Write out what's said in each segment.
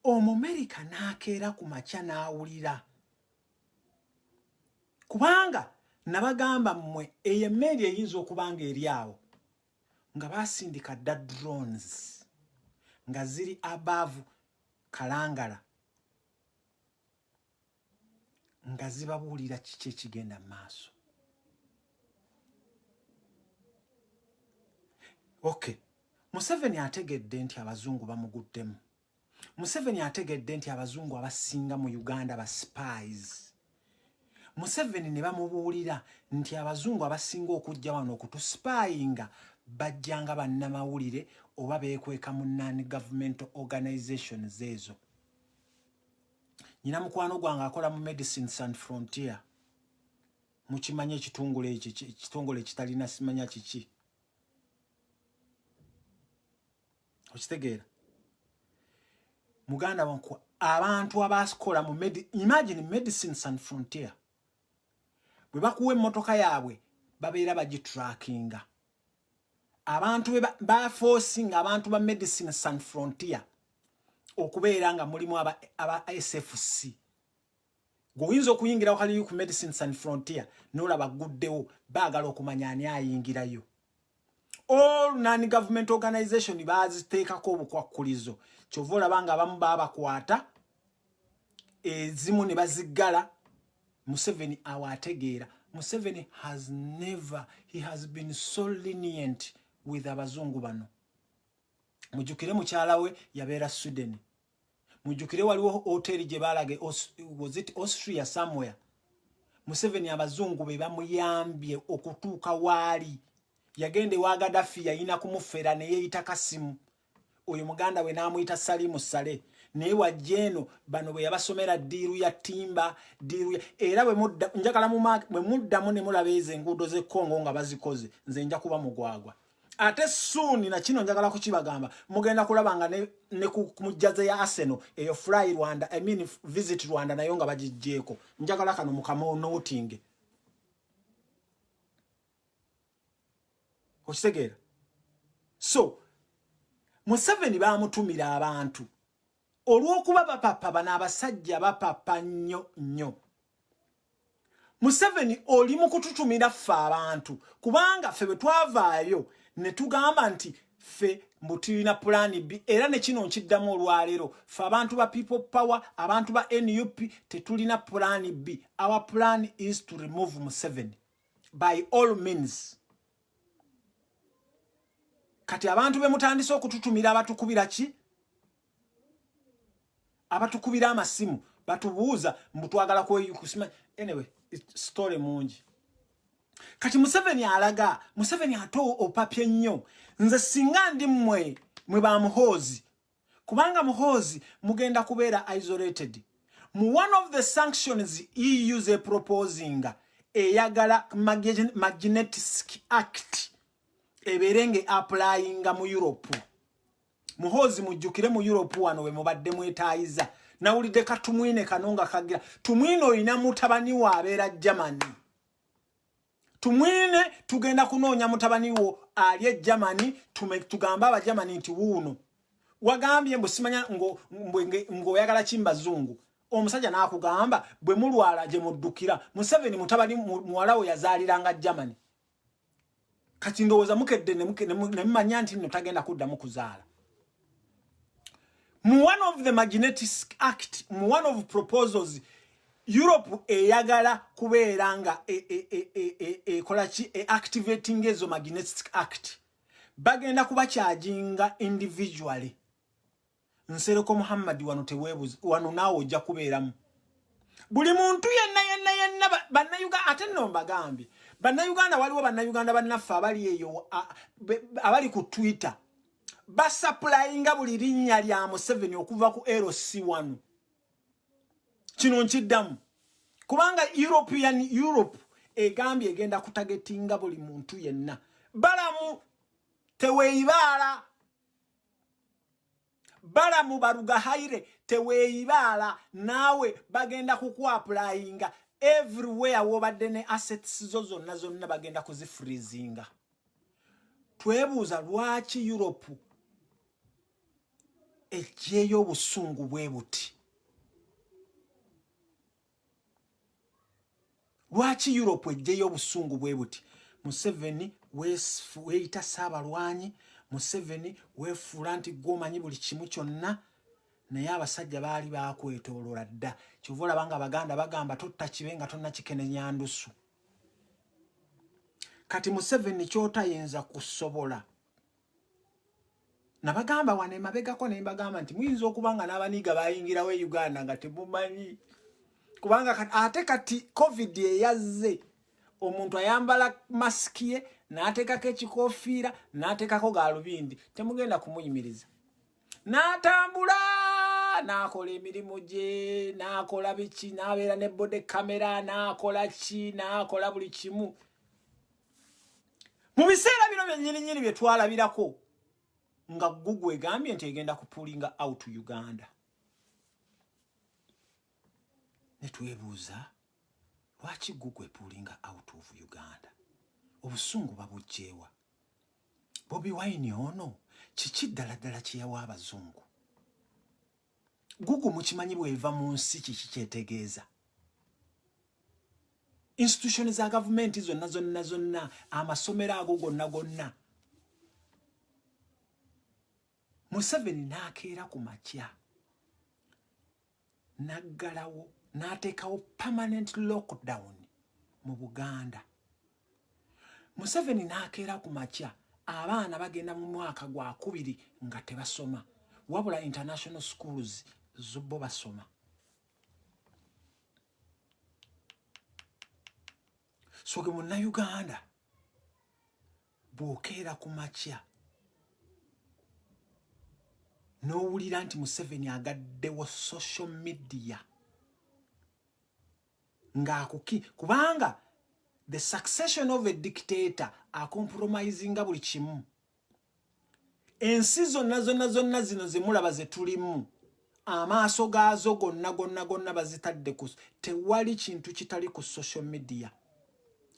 Omumerika n'akeera ku makya n'awulira, kubanga nabagamba mmwe eyo emmeeri eyinza okuba nga eri awo nga basindika dda drones nga ziri above Kalangala nga zibabuulira kiki ekigenda mu maaso. Okay, Museveni ategedde nti abazungu bamuguddemu. Museveni ategedde nti abazungu abasinga mu Uganda ba spies. Museveni ne bamubuulira nti abazungu abasinga okujja wano okutuspyinga bajjanga bannamawulire oba beekweka mu non governmental organizations ezo. Nyina mukwano gwange akola mu Medicine Sans Frontier, mukimanyi ekitongole ekyo, ekitongole ekitalina simanya kiki, okitegeera muganda wanku? Abantu abakola mu imagine Medicine Sans Frontier, bwe bakuwa emmotoka yaabwe babeera bagitrackinga. Abantu baforcinga abantu ba Medicine Sans Frontier okubeera nga mulimu aba SFC. Gweoyinza okuyingira wakaliyo ku Medicine Sans Frontier nolaba guddewo, baagala okumanya ani ayingirayo. All non government organization baziteekako obukwakkulizo, kyova olaba nga abamu babakwata, ezimu ne baziggala. Museveni awo ategeera. Museveni has never, he has been so lenient with abazungu bano. Mujjukire mukyala we yabeera Sweden. Mujjukire waliwo hoteri gye balaga, was it Austria somewhere? Museveni abazungu be bamuyambye okutuuka waali. Yagenda ewa Gadafi, yayina kumufera neyeyita Kasimu, oyo muganda we n'amuyita Salimu Sale. Naye wajja eno bano bwe yabasomera deal ya timber deal ya, era bwe mudda njagala bwe muddamu ne mulaba ezo enguudo z'e Congo nga bazikoze, nze nja kuba mugwagwa. Ate soon na kino njagala kukibagamba, mugenda kulaba nga ne ku mujjaze ya Arsenal eyo Fly Rwanda, I mean Visit Rwanda, nayo nga bagijjeeko. Njagala kano mukanotinge, okitegeera? So Museveni bamutumira abantu olw'okuba bapapa. Bano abasajja bapapa nnyo nnyo. Museveni oli mu kututumira ffe abantu, kubanga ffe bwe twavaayo ne tugamba nti ffe mbu tulina plan B, era ne kino nkiddamu olwaleero, ffe abantu ba People Power, abantu ba NUP, tetulina plan B. Our plan is to remove Museveni by all means. Kati abantu be mutandise okututumira, abatukubira ki, abatukubira amasimu batubuuza mbu twagala kusima. Anyway, story mungi. Kati Museveni alaga, Museveni ate opapye nnyo. Nze singa ndi mmwe, mwe ba Muhoozi, kubanga Muhoozi mugenda kubeera isolated. Mu one of the sanctions EU ze proposing, eyagala Magnitsky Act ebeere nga applyinga mu Europe. Muhoozi, mujjukire mu Europe wano we mubadde mwetaayiza. Nawulidde katumwine kano nga kagira Tumwine olina mutabani we abeera Germany. Tumwine, tugenda kunoonya mutabani wo ali e Germany, tugambe Abagermany nti wuuno wagambye mbu simanya ng'oyagala kimbazungu. Omusajja n'akugamba bwe mulwala gye muddukira. Museveni mutabani muwala we yazaaliranga Germany. Kati ndowooza mukedde ne mumanya nti nno tagenda kuddamu kuzaala. Mu one of the Magnitsky Act, mu one of proposals, Europe eyagala kubeera nga ekola ki, activating ezo Magnitsky Act. Bagenda kubacharginga individually. Nsereko Muhammad, wano teweebuza, wano naawe ojja kubeeramu. Buli muntu yenna yenna yenna, Bannayuganda, ate nno mbagambye Bannayuganda, waliwo Bannayuganda bannaffe abali eyo abali ku Twitter basupplyinga buli linnya lya Museveni okuva ku LC1. Kino nkiddamu kubanga European Europe egambye egenda kutargetinga buli muntu yenna. Balamu teweeyibaala, Balamu Barugahaire, teweeyibaala, naawe bagenda kukuapplyinga everywhere wobadde ne assets zo zonna zonna, bagenda kuzifreezinga. Twebuuza lwaki Europe ejjeeyo obusungu bwe buti? Lwaki Europe ejjeyo obusungu bwe buti? Museveni weeyita Ssaabalwanyi, Museveni weefuula nti gwe omanyi buli kimu kyonna, naye abasajja baali bakwetoolola dda. Kyova olaba nga Abaganda bagamba totta kibe nga tonnakikenenya ndusu. Kati Museveni ky'otayinza kusobola, nabagamba wano emabegako ne mbagamba nti muyinza okuba nga n'abaniiga bayingirawo e Uganda nga temumanyi, kubanga ate kati COVID eyazze, omuntu ayambala masiki ye n'ateekako ekikofiira n'ateekako galubindi, temugenda kumuyimiriza, n'atambula n'akola emirimu gye, n'akola biki, n'abeera ne body camera, n'akola ki, n'akola buli kimu. Mu biseera bino byennyininyini bye twalabirako nga Google egambye nti egenda kupullinga out Uganda, ne twebuuza lwaki Google epullinga out of Uganda. Obusungu babugjeewa? Bobi Wine ono kiki ddala ddala kye yawa abazungu? Google mukimanyi bweva mu nsi kiki kyetegeeza? Institution za gavumenti zonna zonna zonna, amasomero ago gonna gonna. Museveni n'akeera ku makya n'aggalawo, n'ateekawo permanent lockdown mu Buganda. Museveni n'akeera ku makya, abaana bagenda mu mwaka gwakubiri nga tebasoma, wabula international schools zo bo basoma. So ge Munnayuganda, bw'okeera ku makya n'owulira nti Museveni agaddewo social media ng'akuki, kubanga the succession of a dictator acompromisinga buli kimu. Ensi zonna zonna zonna zino zemulaba ze tulimu, amaaso gaazo gonna gonna gonna bazitadde ku, tewali kintu kitali ku social media.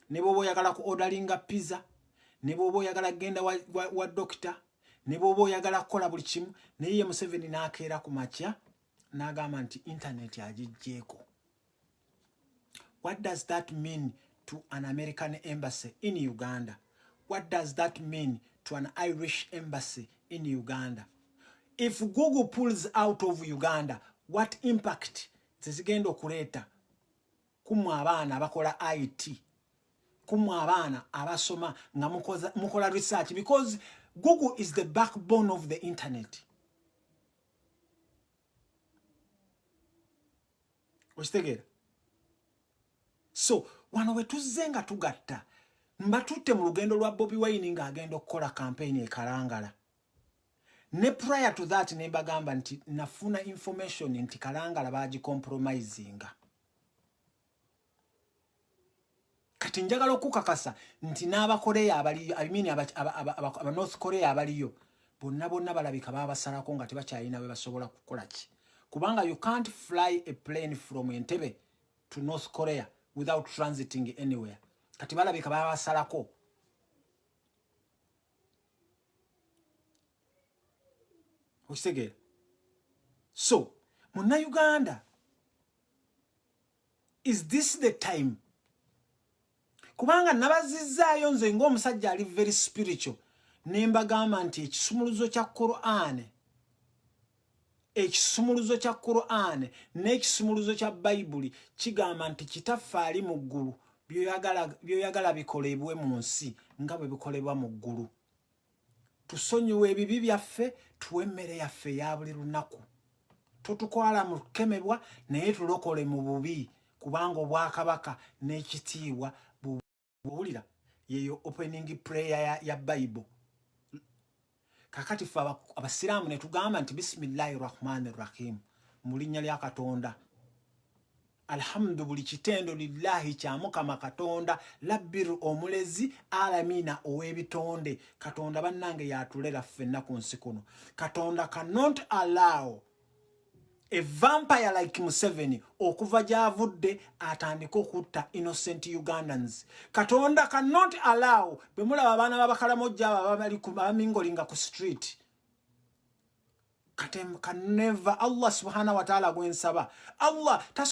Ne bw'oba oyagala ku orderinga pizza, ne bw'oba oyagala kugenda wa dokita, ne bw'oba oyagala kukola buli kimu. Naye ye Museveni n'akeera ku makya n'agamba nti internet agiggyeeko. What does that mean to an American embassy in Uganda? What does that mean to an Irish embassy in Uganda? If Google pulls out of Uganda, what impact zezigenda okuleeta kumwe abaana abakola IT, kumwe abaana abasoma nga mukola research? Because Google is the backbone of the internet. Okitegeera? So wano we tuzze nga tugatta, mbatutte mu lugendo lwa Bobi Wine ng'agenda okukola campaign e Kalangala. Ne prior to that ne mbagamba nti nafuna information nti Kalangala bagicompromisinga. Kati njagala okukakasa nti n'Abakoreya abaliyo, I mean aba North Korea abaliyo bonna bonna balabika babasalako nga tebakyalina bwe basobola kukola ki, kubanga you can't fly a plane from Entebbe to North Korea without transiting anywhere. Kati balabika babasalako. Okitegeera? So Munnayuganda, is this the time? Kubanga nabazizaayo nze ng'omusajja ali very spiritual, ne mbagamba nti ekisumuluzo kya Quran, ekisumuluzo kya Quran n'ekisumuluzo kya Bayibuli kigamba nti Kitaffe ali mu ggulu, byoyagala bikolebwe mu nsi nga bwe bikolebwa mu ggulu. Tusonyiwe ebibi byaffe, tuwe emmere yaffe eya buli lunaku. Totukwala mu kukemebwa, naye tulokole mu bubi, kubanga obwakabaka n'ekitiibwa. Buwulira yeyo opening prayer ya Bible. Kakati ffe Abasiraamu ne tugamba nti bisimillahi rahmani rahim, mu linnya lya Katonda. Alhamdu, buli kitendo, lillahi, kya Mukama Katonda, labbiru, omulezi, alamina, ow'ebitonde. Katonda bannange yatulera ffenna ku nsi kuno. Katonda cannot allow a vampire like Museveni okuva gy'avudde atandike okutta innocent Ugandans. Katonda cannot allow bwe mulaba abaana b'Abakalamojja abo abamingolinga ku street. Kate can never. Allah subhanahu wa ta'ala gwensaba, Allah.